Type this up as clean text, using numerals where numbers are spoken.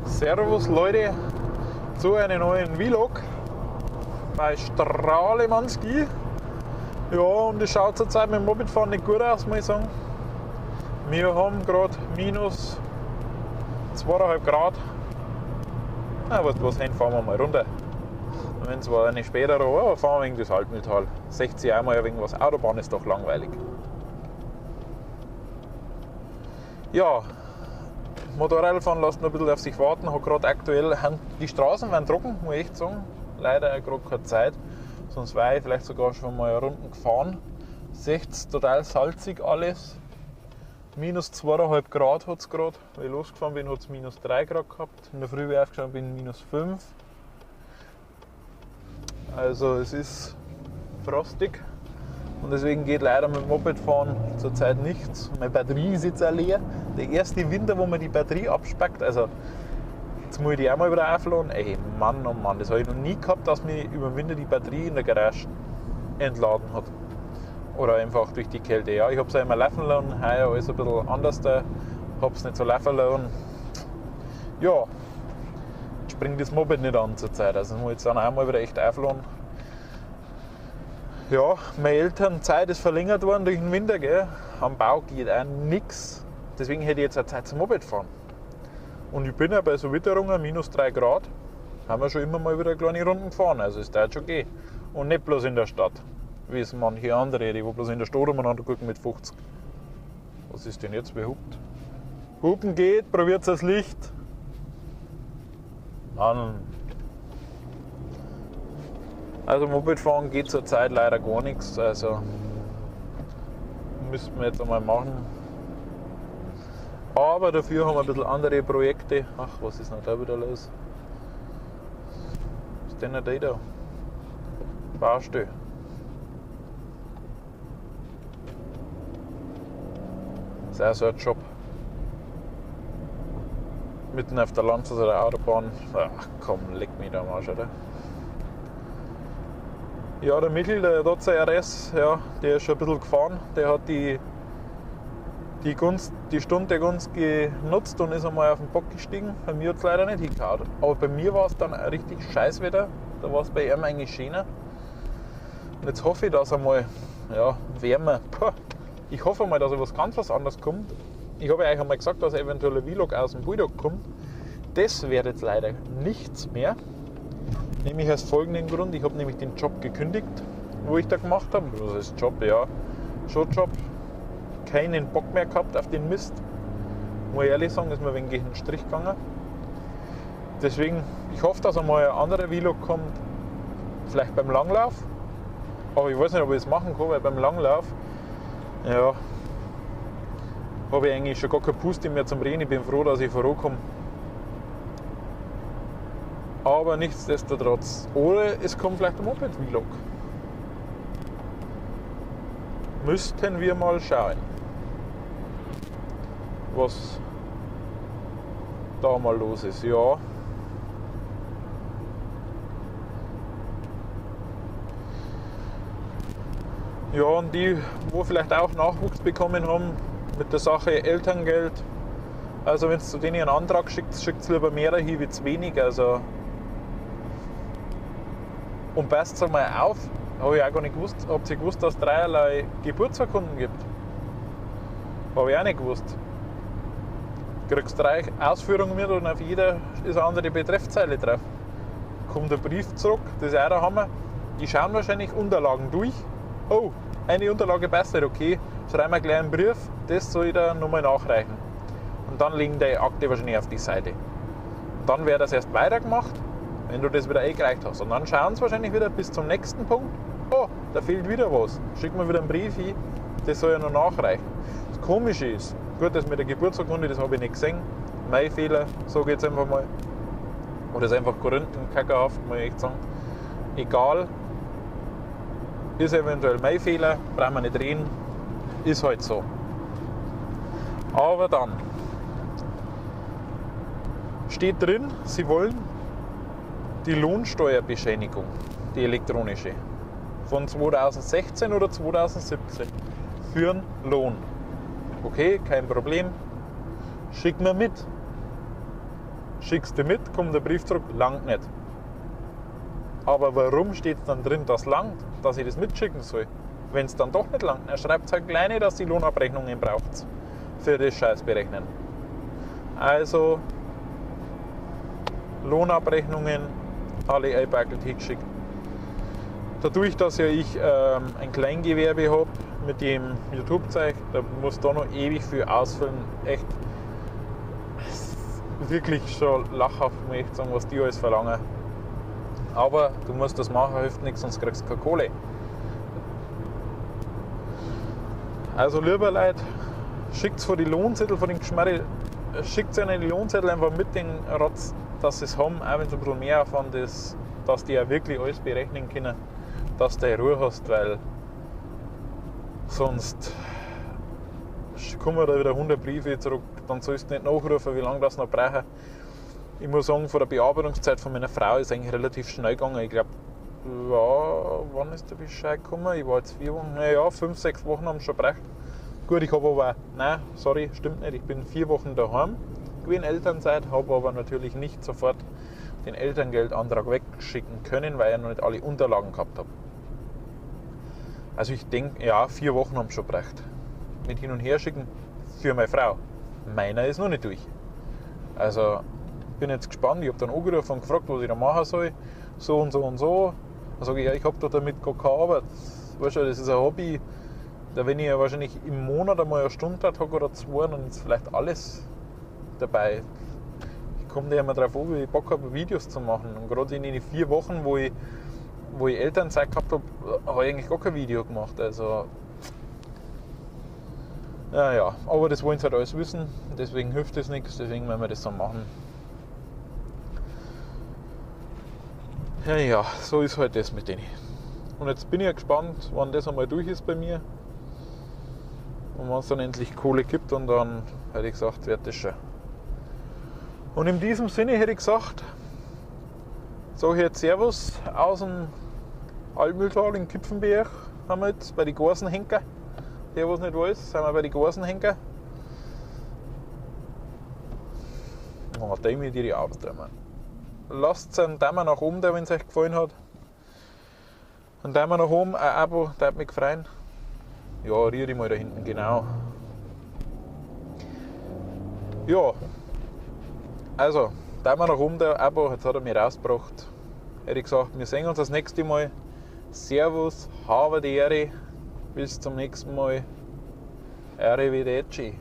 Servus Leute zu einem neuen Vlog bei Strahlemannsky. Ja, und es schaut zurzeit mit dem Mopedfahren nicht gut aus, muss ich sagen. Wir haben gerade minus 2,5 Grad. Na, weißt du was, hin fahren wir mal runter. Wenn zwar nicht später, aber fahren wir wegen das Altmühltal. 60 einmal wegen was. Autobahn ist doch langweilig. Ja, Motorradfahren lässt noch ein bisschen auf sich warten. Hat gerade aktuell, die Straßen werden trocken, muss ich echt sagen. Leider gerade keine Zeit. Sonst wäre ich vielleicht sogar schon mal Runden gefahren. Seht's total salzig alles. Minus 2,5 Grad hat es gerade. Als ich losgefahren bin, hat es minus 3 Grad gehabt. In der Früh, wie ich aufgestanden bin, minus 5. Also es ist frostig und deswegen geht leider mit dem Mopedfahren zurzeit nichts. Meine Batterie ist jetzt auch leer. Der erste Winter, wo man die Batterie abspackt, also jetzt muss ich die auch mal wieder aufladen. Ey, Mann, oh Mann, das habe ich noch nie gehabt, dass mich über den Winter die Batterie in der Garage entladen hat. Oder einfach durch die Kälte. Ja, ich habe es ja immer laufen lassen, heuer alles ein bisschen anders da, habe es nicht so laufen lassen. Ja, jetzt springt das Moped nicht an zurzeit, also muss ich jetzt dann auch mal wieder echt aufladen. Ja, meine Elternzeit ist verlängert worden durch den Winter, gell? Am Bau geht auch nichts. Deswegen hätte ich jetzt auch Zeit zum Moped fahren. Und ich bin ja bei so Witterungen, minus 3 Grad, haben wir schon immer mal wieder kleine Runden gefahren, also ist da jetzt schon gehen. Und nicht bloß in der Stadt, wie es manche andere, die wo bloß in der Stadt umeinander gucken mit 50. Was ist denn jetzt? Wer hupt? Hupen geht, probiert das Licht. Mann. Also Mopedfahren geht zurzeit leider gar nichts, also müssten wir jetzt einmal machen. Aber dafür haben wir ein bisschen andere Projekte. Ach, was ist denn da wieder los? Was ist denn da da? Baustelle. Das ist auch so ein Job. Mitten auf der Landstraße der Autobahn. Ach komm, leck mich da am Arsch, oder? Ja, der Michel, der Dotzer RS, ja, der ist schon ein bisschen gefahren. Der hat die Stunde der Gunst genutzt und ist einmal auf den Bock gestiegen. Bei mir hat es leider nicht hingehauen. Aber bei mir war es dann richtig scheiß Wetter. Da war es bei ihm eigentlich schöner. Und jetzt hoffe ich, dass einmal, ja, wärmer. Puh. Ich hoffe mal, dass was ganz was anderes kommt. Ich habe ja euch einmal gesagt, dass eventuell ein Vlog aus dem Bulldog kommt. Das wird jetzt leider nichts mehr. Nämlich aus folgendem Grund, ich habe nämlich den Job gekündigt, wo ich da gemacht habe. Was ist Job? Ja, schon Job. Keinen Bock mehr gehabt auf den Mist. Muss ich ehrlich sagen, ist mir ein wenig gegen den Strich gegangen. Deswegen, ich hoffe, dass einmal ein anderer Vlog kommt, vielleicht beim Langlauf. Aber ich weiß nicht, ob ich das machen kann, weil beim Langlauf, ja, habe ich eigentlich schon gar keine Puste mehr zum Reden. Ich bin froh, dass ich vorankomme. Aber nichtsdestotrotz. Oder es kommt vielleicht ein Moped-Vlog. Müssten wir mal schauen, was da mal los ist. Ja. Ja, und die, wo vielleicht auch Nachwuchs bekommen haben mit der Sache Elterngeld. Also wenn es zu denen einen Antrag schickt, schickt es lieber mehr hin wie zu wenig. Also und passt einmal auf, habe ich auch gar nicht gewusst. Habt ihr gewusst, dass es dreierlei Geburtsurkunden gibt? Habe ich auch nicht gewusst. Du kriegst 3 Ausführungen mit und auf jeder ist eine andere Betreffzeile drauf. Kommt der Brief zurück, das ist auch der Hammer. Die schauen wahrscheinlich Unterlagen durch. Oh, eine Unterlage passt nicht, okay. Schreiben wir gleich einen Brief, das soll ich da nochmal nachreichen. Und dann legen die Akte wahrscheinlich auf die Seite. Und dann wird das erst weitergemacht, wenn du das wieder eingereicht hast. Und dann schauen sie wahrscheinlich wieder bis zum nächsten Punkt. Oh, da fehlt wieder was. Schick mir wieder einen Brief hin, das soll ja noch nachreichen. Das Komische ist, gut, das mit der Geburtsurkunde, das habe ich nicht gesehen. Mein Fehler, sage ich jetzt einfach mal. Oder ist einfach korinthenkackerhaft, muss ich echt sagen. Egal, ist eventuell mein Fehler, brauchen wir nicht reden, ist halt so. Aber dann steht drin, sie wollen die Lohnsteuerbescheinigung, die elektronische, von 2016 oder 2017 Für den Lohn. Okay, kein Problem. Schick mir mit. Schickst du mit, kommt der Brief zurück, langt nicht. Aber warum steht es dann drin, dass langt, dass ich das mitschicken soll? Wenn es dann doch nicht langt, er schreibt halt gleich, dass die Lohnabrechnungen braucht für das Scheiß berechnen. Also Lohnabrechnungen alle einpackelt hingeschickt. Dadurch, dass ja ich ein Kleingewerbe habe mit dem YouTube-Zeug, da muss da noch ewig viel ausfüllen. Echt wirklich schon lachhaft, muss ich sagen, was die alles verlangen. Aber du musst das machen, hilft nichts, sonst kriegst du keine Kohle. Also lieber Leute, schickt vor die Lohnzettel, von den Geschmarri, schickt ihnen die Lohnzettel einfach mit den Rotz, dass sie es haben, auch wenn es ein bisschen mehr Aufwand ist, dass die ja wirklich alles berechnen können, dass du Ruhe hast, weil sonst kommen da wieder 100 Briefe zurück, dann sollst du nicht nachrufen, wie lange das noch brauchen. Ich muss sagen, von der Bearbeitungszeit von meiner Frau ist eigentlich relativ schnell gegangen. Ich glaube, ja, wann ist der Bescheid gekommen? Ich war jetzt 4 Wochen, naja, 5, 6 Wochen haben sie schon gebraucht. Gut, ich habe aber, nein, sorry, stimmt nicht, ich bin 4 Wochen daheim gewesen, Elternzeit, habe aber natürlich nicht sofort den Elterngeldantrag wegschicken können, weil ich noch nicht alle Unterlagen gehabt habe. Also ich denke, ja, 4 Wochen haben sie schon gebraucht. Mit hin und her schicken für meine Frau. Meiner ist noch nicht durch. Also bin jetzt gespannt, ich habe dann angerufen und gefragt, was ich da machen soll. So und so und so. Dann sage ich, ja, ich habe da damit gar keine Arbeit. Weißt du, das ist ein Hobby. Da wenn ich ja wahrscheinlich im Monat einmal eine Stunde habe oder 2, dann ist vielleicht alles dabei. Ich komme da immer drauf an, wie ich Bock habe, Videos zu machen. Und gerade in den 4 Wochen, wo ich Elternzeit gehabt habe, habe ich eigentlich gar kein Video gemacht. Also, ja, aber das wollen sie halt alles wissen. Deswegen hilft das nichts, deswegen werden wir das dann machen. Ja, so ist halt das mit denen. Und jetzt bin ich ja gespannt, wann das einmal durch ist bei mir. Und wenn es dann endlich Kohle gibt, und dann hätte ich gesagt, wird das schon. Und in diesem Sinne hätte ich gesagt, sage ich jetzt Servus aus dem Altmühltal in Kipfenberg, haben wir jetzt bei den Gorsenhenker. Der, was nicht weiß, sind wir bei den Gorsenhenker. Oh, da mit ihre Auto. Lasst einen Daumen nach oben da, wenn es euch gefallen hat. Einen Daumen nach oben, ein Abo, da würde mich freuen. Ja, rier dich mal da hinten, genau. Ja, also, Daumen nach oben, der Abo, jetzt hat er mich rausgebracht. Hätte ich gesagt, wir sehen uns das nächste Mal. Servus, habe die Ehre. Bis zum nächsten Mal. Arrivederci.